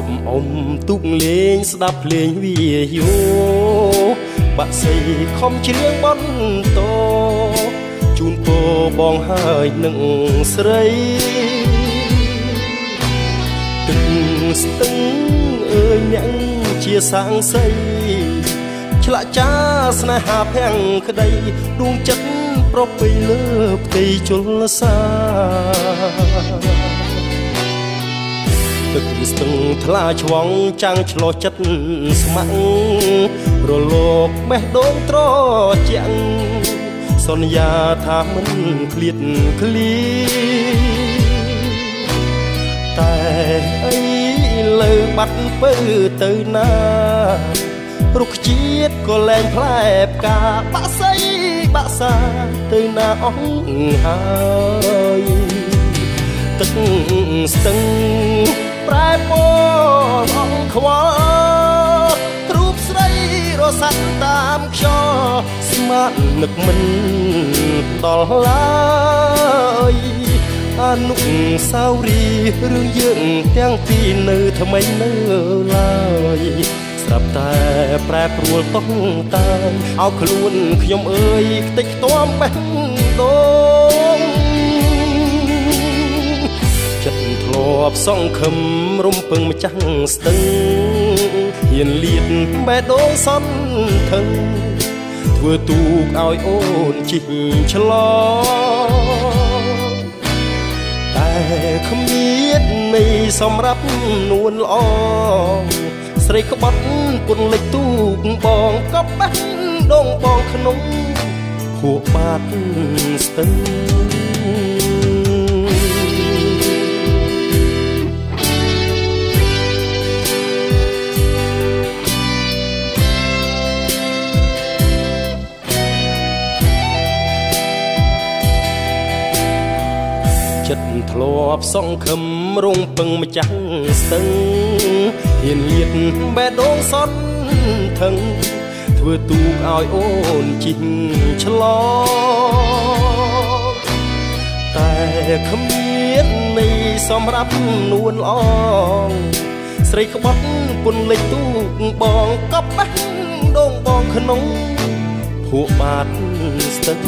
ប់អុំទុកលេងស្ដាប់ភ្លេងវាយោបាក់សីខំច្រៀងបន្តជូនពរបងហើយនឹងស្រីទឹកស្ទឹងអើយអ្នកជាសាងសីឆ្លាក់ចាស្នេហាភាំងក្តីដួងចិត្តប្រពៃលើផ្ទៃជលសាទឹកស្ទឹងថ្លាឆ្វង់ចាំងឆ្លោះចិត្តស្ម័គ្ររលកបេះដូងត្រជាក់សន្យាថាមិនឃ្លាតឃ្លីតែអីលើបាត់ពើទៅណារុក្ខជាតិក៏លែងផ្លែផ្កាបាក់សីបាក់សាទៅណាអស់ហើយទឹកស្ទឹងប្រែពណ៌អងខ្វល់រូបស្រីរសាត់តាមខ្យល់ស្មាននឹកមិនដល់ឡើយអនុស្សាវរីយ៍រឿងយើងទាំងពីរនៅថ្មីនៅឡើយស្រាប់តែប្រែប្រួលតោះតាឲ្យខ្លួនខ្ញុំអើយខ្ទេចខ្ទាំបេះដូងចិត្តធ្លាប់សង្ឃឹមរំពឹងម្ចាស់ស្ទឹងហ៊ានលៀតបេះដូងសន្ថឹងធ្វើទូកឲ្យអូនជិះឆ្លងតែគ្មានន័យសម្រាប់នួនល្អស្រីក្បត់ពុនលិចទូកបងក៏បេះដូងបងក្នុងខួបាតស្ទឹងចិត្តធ្លាប់សង្ឃឹមរងពឹងម្ចាស់ស្ទឹងហ៊ានលៀតបេះដូងសន្ថឹងធ្វើទូកឲ្យអូនជិះឆ្លងតែគ្មានន័យសម្រាប់នួនល្អស្រីក្បត់ពុនលិចទូកបងក៏បេះដូងបងក្នុងភក់បាតស្ទឹង